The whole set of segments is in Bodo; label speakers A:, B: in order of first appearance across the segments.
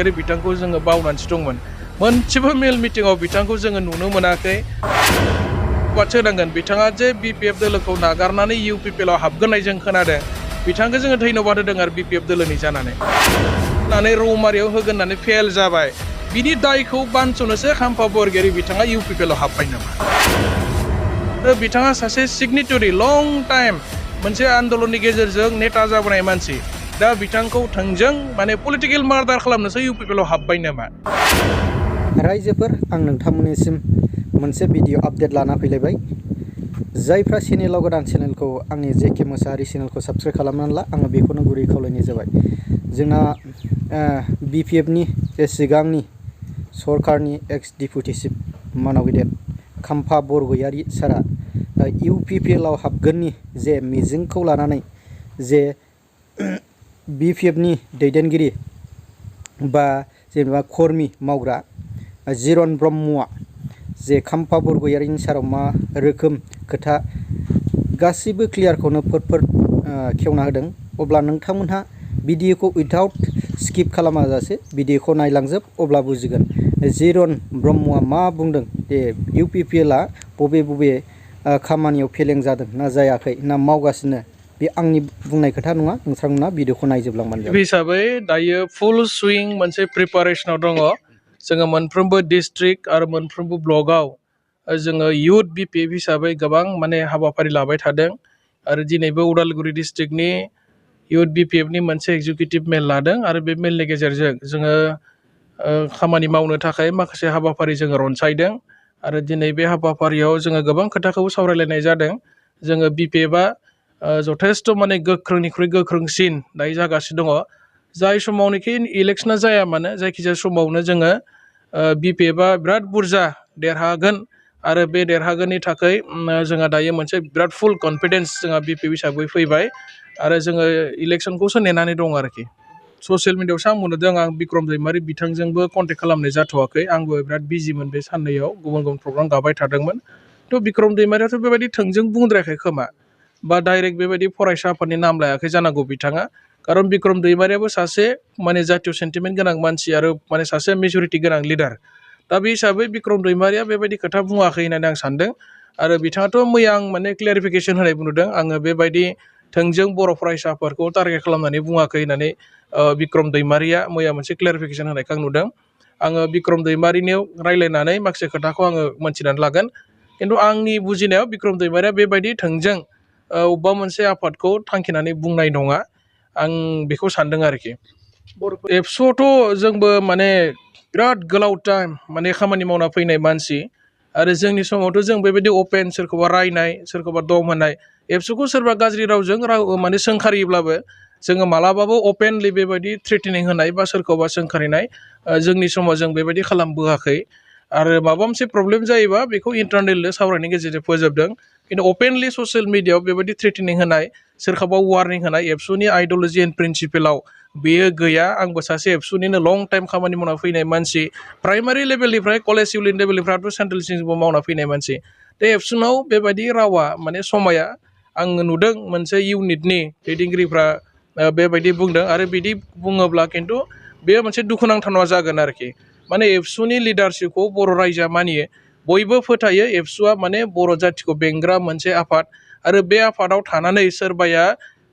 A: बरगयारी बिथांखौ जोङो बावनानैसो दंमोन मोनसेबो मेल मिटिंआव बिथांखौ जोङो नुनो मोनाखै बाथ्रा होनांगोन बिथाङा जे बिपिएफ दोलोखौ नागारनानै इउपिपिएलआव हाबगोननाय जों खोनादों बिथांखौ जोङो धन्यबाद होदों आरो बिपिएफ दोलोनि जानानै रौमारियाव होगोन होननानै फेल जाबाय बिनि दायखौ बानस'नोसो खाम्फा बरगयारी बिथाङा इउपिपिएलआव हाबबाय नामा बिथाङा सासे सिगनेटरि लं टाइम मोनसे आन्दोलननि गेजेरजों नेता जाबोनाय मानसि दा बिथांखौ थोंजों माने पलिटिकेल मार्डार खालामनोसो इउपिपिएलआव हाबबाय नामा
B: रायजोफोर आं नोंथांमोननिसिम मोनसे भिडिअ आपडेट लाना फैलायबाय जायफ्रा चेनेलाव गोदान चेनेलखौ आंनि जेके मोसाहारि चेनेलखौ साबस्क्राइब खालामनानै ला आङो बेखौनो गुरै खावलायनाय जाबाय जोंना बिपिएफनि जे सिगांनि सरकारनि एक्स डिपुटि चिफ मानाव गेदेर खाम्फा बरगयारी सारा इउपिपिएलआव हाबगोननि जे मिजिंखौ लानानै जे बिपिएफनि दैदेनगिरि बा जेनेबा कर्मी मावग्रा जिरन ब्रह्मआ जे खाम्फा बरगयारीनि साराव मा रोखोम खोथा गासैबो क्लियारखौनो फोट खेवना होदों अब्ला नोंथांमोनहा भिडिअखौ उइदाउट स्किप खालामाजासे भिडिअखौ नायलांजोब अब्ला बुजिगोन जिरन ब्रह्मआ मा बुंदों जे इउपिपिएलआ बबे खामानियाव फेलें जादों ना जायाखै ना मावगासिनो बे आंनि बुंनाय खोथा नङा नोंथांमोना भिडिअखौ नायजोबलांबानो जाबाय
A: हिसाबै दायो फुल सुइं मोनसे प्रिपारेसनाव दङ जोङो मोनफ्रोमबो डिस्ट्रिक्ट आरो मोनफ्रोमबो ब्लकआव जोङो इयुथ बिपिएफ हिसाबै गोबां माने हाबाफारि लाबाय थादों आरो दिनैबो उदालगुरि डिस्ट्रिक्टनि इयुथ बिपिएफनि मोनसे एग्जिकिउटिभ मेल लादों आरो बे मेलनि गेजेरजों जोङो खामानि मावनो थाखाय माखासे हाबाफारि जोङो रनसायदों आरो दिनै बे हाबाफारियाव जोङो गोबां खोथाखौ सावरायलायनाय जादों जोङो बिपिएफआ जथेस्थ' माने गोख्रोंनिख्रुइ गोख्रोंसिन दायो जागासिनो दङ जाय समावनोखि इलेक्सना जाया मानो जायखिजाया समावनो जोङो बिपिएफआ बिराद बुरजा देरहागोन आरो बे देरहागोननि थाखाय जोंहा दायो मोनसे बिराद फुल कनफिडेन्स जोंहा बिपिएफ हिसाबै फैबाय आरो जोङो इलेक्सनखौसो नेनानै दं आरोखि ससियेल मिडियायावसो आं नुदों आं बिक्रम दैमारि बिथांजोंबो कन्टेक्ट खालामनाय जाथ'वाखै आंबो बिराद बिजिमोन बे साननैयाव गुबुन गुबुन प्रग्राम गाबाय थादोंमोन थ' बिक्रम दैमारियाथ' बेबायदि थोंजों बुंद्रायाखै खोमा बा डाइरेक्ट बेबायदि फरायसा आफादनि नाम लायाखै जानांगौ बिथाङा खारन बिक्रम दैमारियाबो सासे माने जातीय सेन्टिमेन्ट गोनां मानसि आरो माने सासे मेजरिटि गोनां लिडार दा बे हिसाबै बिक्रम दैमारिया बेबायदि खोथा बुङाखै होननानै आं सानदों आरो बिथाङाथ' मैया आं माने क्लियारिफिकेसन होनायबो नुदों आङो बेबायदि थोंजों बर' फरायसाफोरखौ टारगेट खालामनानै बुङाखै होननानै बिक्रम दैमारिया मैया मोनसे क्लियारिफिकेसन होनायखौ आं नुदों आङो बिक्रम दैमारिनियाव रायज्लायनानै माखासे खोथाखौ आङो मोनथिनानै लागोन खिन्थु आंनि बुजिनायाव बिक्रम दैमारिया बेबायदि थोंजों अबेबा मोनसे आफादखौ थांखिनानै बुंनाय नङा आं बेखौ सानदों आरोखि एबसुआवथ' जोंबो माने बिराद गोलाव टाइम माने खामानि मावना फैनाय मानसि आरो जोंनि समावथ' जों बेबायदि अपेन सोरखौबा रायनाय सोरखौबा दम होनाय एबसुखौ सोरबा गाज्रि रावजों माने सोंखारियोब्लाबो जोङो मालाबाबो अपेनलि बेबायदि थ्रेटेनिं होनाय बा सोरखौबा सोंखारिनाय जोंनि समाव जों बेबायदि खालामबोआखै आरो माबा मोनसे प्रब्लेम जायोबा बेखौ इन्टारनेलजों सावरायनायनि गेजेरजों फोजोबदों खिन्थु अपेनलि ससियेल मिडियायाव बेबायदि थ्रेटेनिं होनाय सोरखौबा वार्निं होनाय एबसुनि आइडिअल'जि एन्ड प्रिन्सिपेलाव बेयो गैया आंबो सासे एबसुनिनो लं टाइम खामानि मावना फैनाय मानसि प्राइमारि लेभेलनिफ्राय कलेज इउनिट लेभेलनिफ्रायथ' सेन्ट्रेल सिंबो मावना फैनाय मानसि दा एबसुनाव बेबायदि रावा माने समाया आं नुदों मोनसे इउनिटनि दैदेनगिरिफ्रा बेबायदि बुंदों आरो बिदि बुङोब्ला खिन्थु बेयो मोनसे दुखुनांथाव जागोन आरोखि माने एबसुनि लिडारशिपखौ बर' रायजोआ मानियो बयबो फोथायो एबसुआ माने बर' जाथिखौ बेंग्रा मोनसे आफाद आरो बे आफादाव थानानै सोरबाया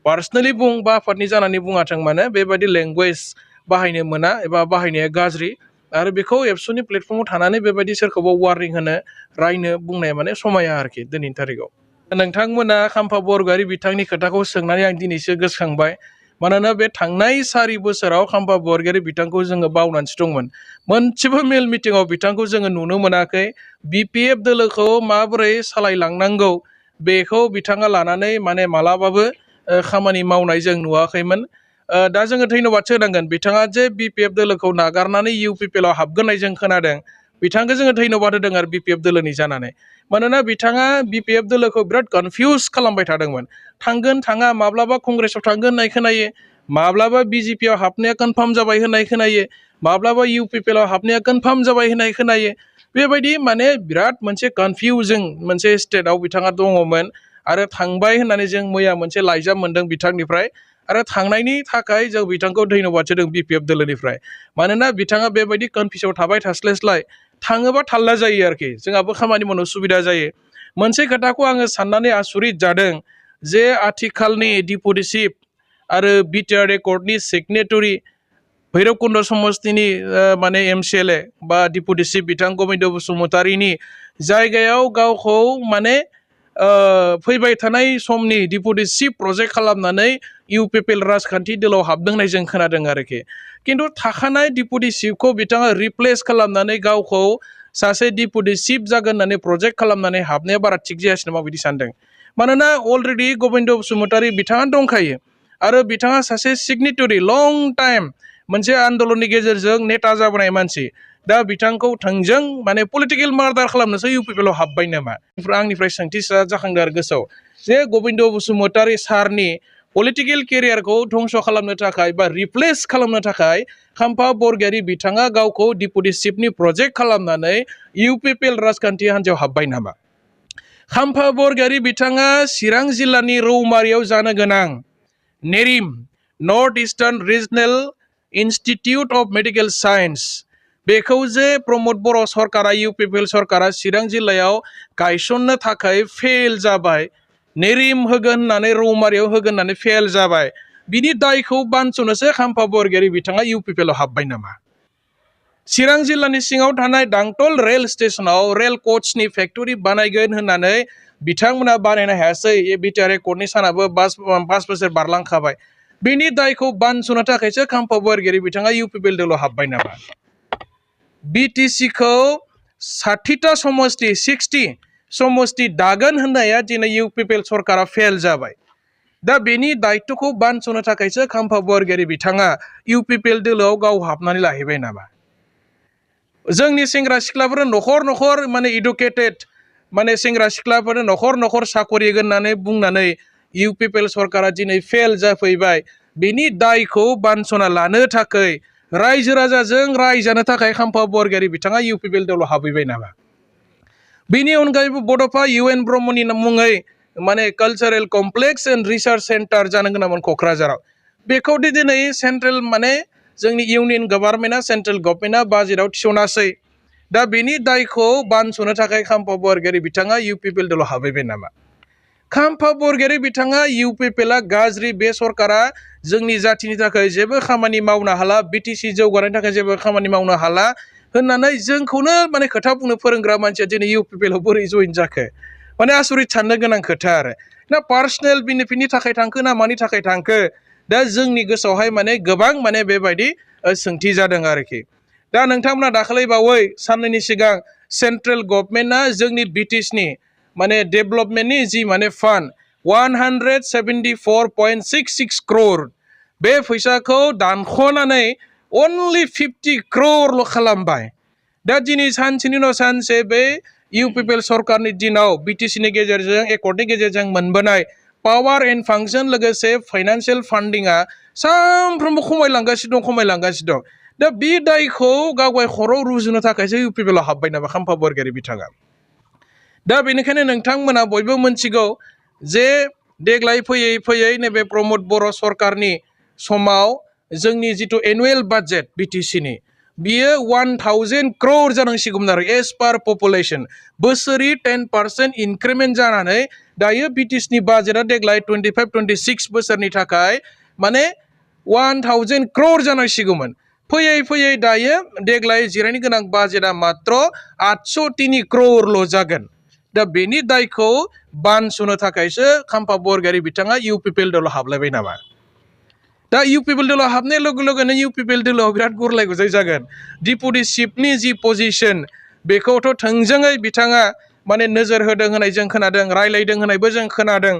A: पार्सनेलि बुं बा आफादनि जानानै बुङाथों मानो बेबायदि लेंगुवेज बाहायनो मोना एबा बाहायनाया गाज्रि आरो बेखौ एबसुनि प्लेटफर्माव थानानै बेबायदि सोरखौबा वार्निं होनो रायनो बुंनाया माने समाया आरोखि दिनैनि थारिखआव नोंथांमोना खाम्फा बरगयारी बिथांनि खोथाखौ सोंनानै आं दिनैसो गोसोखांबाय मानोना बे थांनाय 4 बोसोराव खाम्फा बरगयारी बिथांखौ जोङो बावनानैसो दंमोन मोनसेबो मेल मिटिङाव बिथांखौ जोङो नुनो मोनाखै बिपिएफ दोलोखौ माबोरै सालायलांनांगौ बेखौ बिथाङा लानानै माने मालाबाबो खामानि मावनाय जों नुवाखैमोन दा जोङो धन्यबादसो होनांगोन बिथाङा जे बिपिएफ दोलोखौ नागारनानै इउपिपिएलआव हाबगोननाय जों खोनादों बिथांखौ जोङो धन्यबाद होदों आरो बिपिएफ दोलोनि जानानै मानोना बिथाङा बिपिएफ दोलोखौ बिराद कनफिउज खालामबाय थादोंमोन थांगोन थाङा माब्लाबा कंग्रेसआव थांगोन होननाय खोनायो माब्लाबा बिजेपिआव हाबनाया कनफार्म जाबाय होननाय खोनायो माब्लाबा इउपिपिएलआव हाबनाया कनफार्म जाबाय होननाय खोनायो बेबायदि माने बिराद मोनसे कनफिउजिं मोनसे स्टेटआव बिथाङा दङमोन आरो थांबाय होननानै जों मैया मोनसे लाइजाम मोनदों बिथांनिफ्राय आरो थांनायनि थाखाय जों बिथांखौ धन्यबाद होदों BPF दोलोनिफ्राय मानोना बिथाङा बेबायदि कनफिउसआव थाबाय थास्लायस्लाय थाङोबा थाल्ला जायो आरोखि जोंहाबो खामानि मावनो सुबिदा जायो मोनसे खोथाखौ आङो साननानै आसुरित जादों जे आथिखालनि डिपुटि चिफ आरो बिटिआर रेकर्डनि सिगनेटरि भैरबकुन्द समस्तिनि माने MCLA बा डिपुटि चिफ बिथां गबिन्द बसुमतारीनि जायगायाव गावखौ माने फैबाय थानाय समनि डिपुटि चिफ प्रजेक्ट खालामनानै UPPL राजखान्थि दोलाव हाबदों होननाय जों खोनादों आरोखि खिन्थु थाखानाय डिपुटि चिफखौ बिथाङा रिप्लेस खालामनानै गावखौ सासे डिपुटि चिफ जागोन होननानै प्रजेक्ट खालामनानै हाबनाया बारा थिग जायासै नामा बिदि सानदों मानोना अलरेडि गबिन्द बसुमतारी बिथाङा दंखायो आरो बिथाङा सासे सिगनेटरि लं टाइम मोनसे आन्दोलननि गेजेरजों नेता जाबोनाय मानसि दा बिथांखौ थोंजों माने पलिटिकेल मार्डार खालामनोसो UPPL हाबबाय नामा आंनिफ्राय सोंथि जाखांदों आरो गोसोआव जे गबिन्द बसुमतारी सारनि पलिटिकेल केरियारखौ धंस खालामनो थाखाय बा रिप्लेस खालामनो थाखाय खाम्फा बरगयारी बिथाङा गावखौ डिपुटि चिफनि प्रजेक्ट खालामनानै UPPL राजखान्थि हान्जायाव हाबबाय नामा खाम्फा बरगयारी बिथाङा चिरां जिल्लानि रौमारियाव जानो गोनां NERIM north eastern regional institute of medical science बेखौ जे प्रमद बर' सरकारा UPPL सरकारा चिरां जिल्लायाव गायसननो थाखाय फेल जाबाय नेरिम होगोन होननानै रौमारियाव होगोन होननानै फेल जाबाय बिनि दायखौ बानस'नोसो खाम्फा बरगयारी बिथाङा UPPL हाबबाय नामा चिरां जिल्लानि सिङाव थानाय दांतल रेल स्टेशनाव रेल कचनि फेक्टरि बानायगोन होननानै बिथांमोना बानायनो हायासै बिटिआर रेकर्डनि सानाबो 5 बोसोर बारलांखाबाय बेनि दायखौ बानस'नो थाखायसो खाम्फा बरगयारी बिथाङा UPPL दोलाव हाबबाय नामा BTCखौ 60टा समस्ति 60 समस्ति दागोन होननाया दिनै UPPL सरकारा फेल जाबाय दा बेनि दायित्वखौ बानस'नो थाखायसो खाम्फा बरगयारी बिथाङा UPPL दोलोआव गाव हाबनानै लाहैबाय नामा जोंनि सेंग्रा सिख्लाफोरा नखर नखर माने इडुकेटेड माने सेंग्रा सिख्लाफोरा नखर नखर साकरि होननानै बुंनानै UPPL सरकारा दिनै फेल जाफैबाय बेनि दायखौ बानस'ना लानो थाखाय रायजो राजाजों रायजानो थाखाय खाम्फा बरगयारी बिथाङा UPPL दोलाव हाबहैबाय नामा बेनि अनगायैबो बड'फा UN ब्रह्मनि मुङै माने cultural complex and research centre जानो गोनांमोन क'क्राझाराव बेखौ दिनै सेन्ट्रेल माने जोंनि इउनियन गभर्नमेन्टआ सेन्ट्रेल गभर्नमेन्टआ बाजेटआव थिसनासै दा बेनि दायखौ बानस'नो थाखाय खाम्फा बरगयारी बिथाङा UPPL दोलाव हाबहैबाय नामा खाम्फा बरगयारी बिथाङा UPPLआ गाज्रि बे सरकारा जोंनि जाथिनि थाखाय जेबो खामानि मावनो हाला BTC जौगानायनि थाखाय जेबो खामानि मावनो हाला होननानै जोंखौनो माने खोथा बुंनो फोरोंग्रा मानसिया दिनै UPPLआव बोरै जइन जाखो माने आसुरित साननो गोनां खोथा आरो ना पार्सनेल बेनिफिटनि थाखाय थांखो ना मानि थाखाय थांखो दा जोंनि गोसोआवहाय माने गोबां माने बेबायदि सोंथि जादों आरोखि दा नोंथांमोना दाखालि बावै साननैनि सिगां सेन्ट्रेल गभर्नमेन्टआ जोंनि BTCनि माने डेभेलपमेन्टनि जि माने फान्ड 174.66 crore बे फैसाखौ दानख'नानै only 50 crore खालामबाय दा दिनै सानसेनि उनाव सानसे बे UPPL सरकारनि दिनाव BTCनि गेजेरजों एकर्डनि गेजेरजों मोनबोनाय पावार एन्ड फांसन लोगोसे फाइनान्सियेल फान्डिंआ सानफ्रोमबो खमायलांगासिनो दं दा बे दायखौ गावगाय खर'आव रुजुनो थाखायसो UPPLआव हाबबाय नामा खाम्फा बरगयारी बिथाङा दा बेनिखायनो नोंथांमोना बयबो मोनथिगौ जे देग्लाय फैयै फैयै नैबे प्रमद बर' सरकारनि समाव जोंनि जिथु एनुवेल बाजेट BTCनि बियो 1000 crore जानांसिगौमोन आरो एज पार पपुलेसन बोसोरै 10% इनक्रिमेन्ट जानानै दायो BTCनि बाजेटआ देग्लाय 25-26 बोसोरनि थाखाय माने 1000 crore जानांसिगौमोन फैयै फैयै दायो देग्लाय जिरायनो गोनां बाजेटआ मात्र 803 crore जागोन दा बेनि दायखौ बानस'नो थाखायसो खाम्फा बरगयारी बिथाङा UPPL दोलाव हाबलायबाय नामा दा UPPL दोलाव हाबनाय लोगो लोगोनो UPPL दोलाव बिराद गुरलाय गुजाय जागोन डिपुटि चिफनि जि पजिशन बेखौथ' थोंजोङै बिथाङा माने नोजोर होदों होननाय जों खोनादों रायलायदों होननायबो जों खोनादों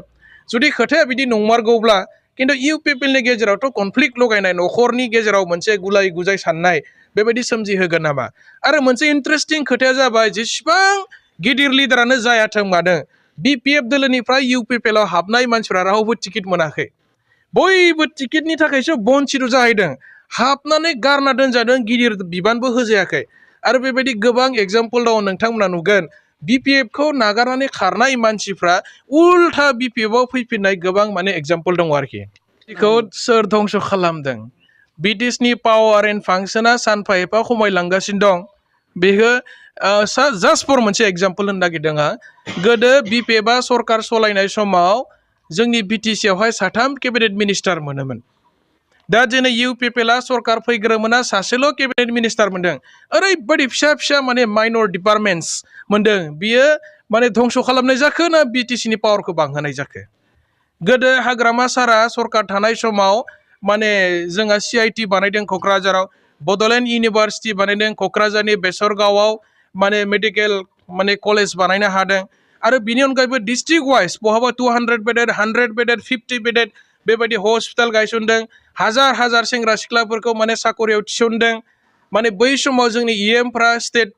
A: जुदि खोथाया बिदि नंमारगौब्ला खिन्थु UPPLनि गेजेरावथ' कनफ्लिक्ट लगायनाय नखरनि गेजेराव मोनसे गुलाय गुजाय साननाय बेबायदि सोमजिहोगोन नामा आरो मोनसे इन्टारेस्टिं खोथाया जाबाय जेसेबां गिदिर लिडारानो जायाथों मानो BPF दोलोनिफ्राय UPPLआव हाबनाय मानसिफ्रा रावबो टिकेट मोनाखै बयबो टिकेटनि थाखायसो बन्चित जाहैदों हाबनानै गारना दोनजादों गिदिर बिबानबो होजायाखै आरो बेबायदि गोबां एग्जाम्पल दङ नोंथांमोना नुगोन BPFखौ नागारनानै खारनाय मानसिफ्रा उल्था BPFआव फैफिननाय गोबां माने एग्जाम्पल दङ आरोखि बेखौ सोर धंस खालामदों ब्रिटिशनि पावार एन्ड फांसना सानफा एफा खमायलांगासिनो दं बेखौ जास्ट फर मोनसे एग्जाम्पल होनो नागिरदों आं गोदो बिपिएफआ सरकार सलायनाय समाव जोंनि बिटिसियावहाय साथाम केबिनेट मिनिस्टार मोनोमोन दा दिनै इउपिपिएलआ सरकार फैग्रोमोना सासेल' केबिनेट मिनिस्टार मोनदों ओरैबायदि फिसा फिसा माने माइनर डिपार्टमेन्टस मोनदों बियो माने धंस खालामनाय जाखो ना बिटिसिनि पावारखौ बांहोनाय जाखो गोदो हाग्रामा सारा सरकार थानाय समाव माने जोंहा CIT बानायदों क'क्राझाराव बड'लेण्ड इउनिभार्सिटि बानायदों क'क्राझारनि बेसरगावआव माने मेडिकेल माने कलेज बानायनो हादों आरो बिनि अनगायैबो डिस्ट्रिक्ट वाइज बहाबा 200 बेडेड 100 बेडेड 50 बेडेड बेबायदि हस्पिटाल गायसनदों हाजार हाजार सेंग्रा सिख्लाफोरखौ माने साकरियाव थिसनदों माने बै समाव जोंनि EMफ्रा स्टेट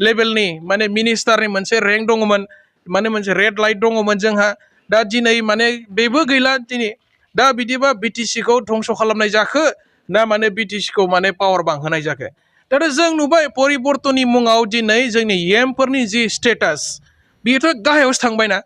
A: लेभेलनि माने मिनिस्टारनि मोनसे रेंक दङमोन माने मोनसे रेड लाइट दङमोन जोंहा दा दिनै माने बेबो गैला दिनै दा बिदिबा बिटिसिखौ धंस खालामनाय जाखो ना माने बिटिसिखौ माने पावार बांहोनाय जाखो दा जों नुबाय परिबर्तननि मुङाव दिनै जोंनि EMफोरनि जि स्टेटास बेथ' गाहायावसो थांबायना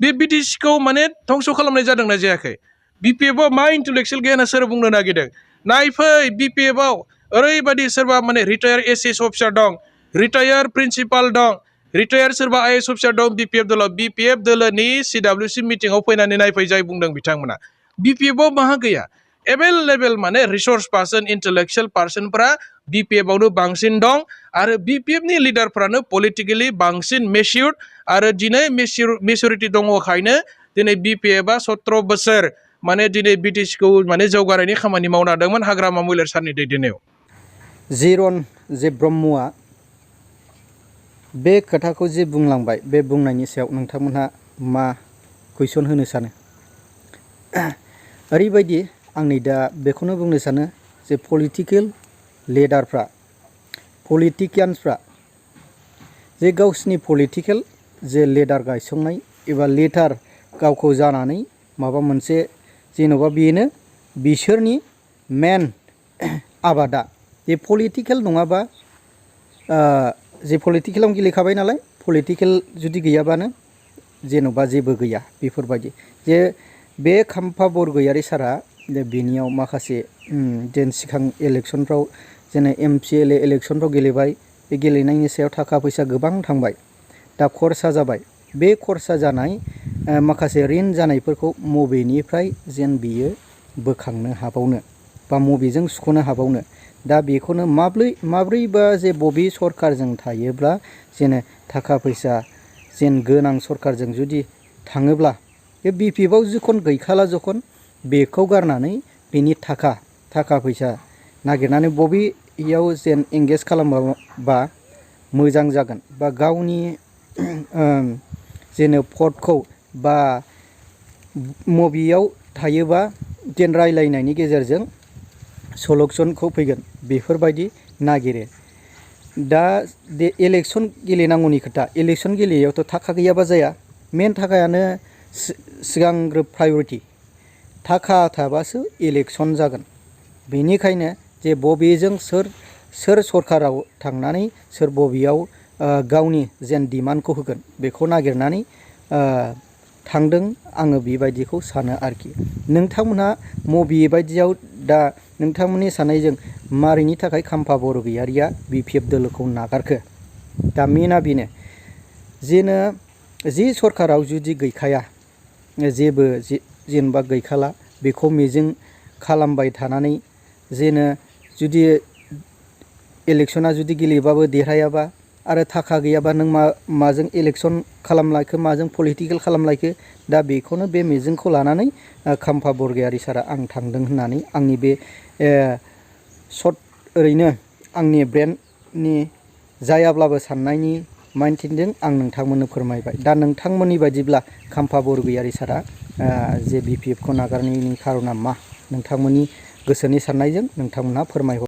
A: बे बिटिसिखौ माने धंस खालामनाय जादोंना जायाखै बिपिएफआव मा इन्टेलेक्सुयेल गियाना सोर बुंनो नागिरदों नायफै बिपिएफआव ओरैबायदि सोरबा माने रिटायार SS अफिसार दं रिटायार प्रिन्सिपाल दं रिटायार सोरबा IAS अफिसार दं बिपिएफ दोलोनि CWC मिटिङाव फैनानै नायफै जाय बुंदों बिथांमोना बिपिएफआव माहा गैया एभेलेबेल माने रिसर्स पार्सन इन्टेलेक्सुयेल पार्सनफोरा बिपिएफआवनो बांसिन दं आरो बिपिएफनि लिडारफ्रानो पलिटिकेलि बांसिन मेच्युर्ड आरो दिनै मेच्युरिटि दङखायनो दिनै बिपिएफआ 17 बोसोर माने दिनै बिटिसिखौ माने जौगानायनि खामानि मावनो हादोंमोन हाग्रामा महिलार सारनि दैदेननायाव
B: जिरन जे ब्रह्मआ बे खोथाखौ जे बुंलांबाय बे बुंनायनि सायाव नोंथांमोनहा मा कुइसन होनो सानो ओरैबायदि आंनि दा बेखौनो बुंनो सानो जे पलिटिकेल लिडारफ्रा पलिटिकियानफ्रा जे गावसिनि पलिटिकेल जे लिडार गायसंनाय एबा लिडार गावखौ जानानै माबा मोनसे जेन'बा बेनो बिसोरनि मेन आबादा जे पलिटिकेल नङाबा जे पलिटिकेलाव गेलेखाबाय नालाय पलिटिकेल जुदि गैयाबानो जेन'बा जेबो गैया बेफोरबायदि जे बे खाम्फा बरगयारी सारा बेनियाव माखासे जेन सिगां इलेक्सनफ्राव जेन MCLA इलेक्सनफ्राव गेलेबाय बे गेलेनायनि सायाव थाखा फैसा गोबां थांबाय दा खरसा जाबाय बे खरसा जानाय माखासे रिन जानायफोरखौ मबेनिफ्राय जेन बियो बोखांनो हाबावनो बा मबेजों सुख'नो हाबावनो दा बेखौनो माब्रैबा जे बबे सरकारजों थायोब्ला जेन थाखा फैसा जेन गोनां सरकारजों जुदि थाङोब्ला बे बिपिएफआव जखन गैखाला जखन बेखौ गारनानै बेनि थाखा फैसा नागिरनानै बबेयाव जेन एंगेज खालामबा मोजां जागोन बा गावनि जेन पदखौ बा मबेयाव थायोबा जेन रायलायनायनि गेजेरजों सलुसनखौ फैगोन बेफोरबायदि नागिरो दा बे इलेक्सन गेलेनांगौनि खोथा इलेक्सन गेलेनायावथ' थाखा गैयाबा जाया मेन थाखायानो सिगांग्रो प्रायरिटि थाखा थाबासो इलेक्सन जागोन बेनिखायनो जे बबेजों सोर सरकाराव थांनानै सोर बबेयाव गावनि जेन डिमान्डखौ होगोन बेखौ नागिरनानै थांदों आङो बेबायदिखौ सानो आरोखि नोंथांमोनहा मबे बायदियाव दा नोंथांमोननि साननायजों मारैनि थाखाय खाम्फा बरगयारिया बिपिएफ दोलोखौ नागारखो दा मेना बेनो जेनो जि सरकाराव जुदि गैखाया जेबो जेनेबा गैखाला बेखौ मिजिं खालामबाय थानानै जेनो जुदि इलेक्सना जुदि गेलेबाबो देरहायाबा आरो थाखा गैयाबा नों माजों इलेक्सन खालामलायखो माजों पलिटिकेल खालामलायखो दा बेखौनो बे मिजिंखौ लानानै खाम्फा बरगयारी सारा आं थांदों होननानै आंनि बे सर्ट ओरैनो आंनि ब्रेननि जायाब्लाबो साननायनि माइन्डथिंजों आं नोंथांमोननो फोरमायबाय दा नोंथांमोननि बायदिब्ला खाम्फा बरगयारी सारा जे बिपिएफखौ नागारनायनि खारना मा नोंथांमोननि गोसोनि साननायजों नोंथांमोनहा फोरमायहर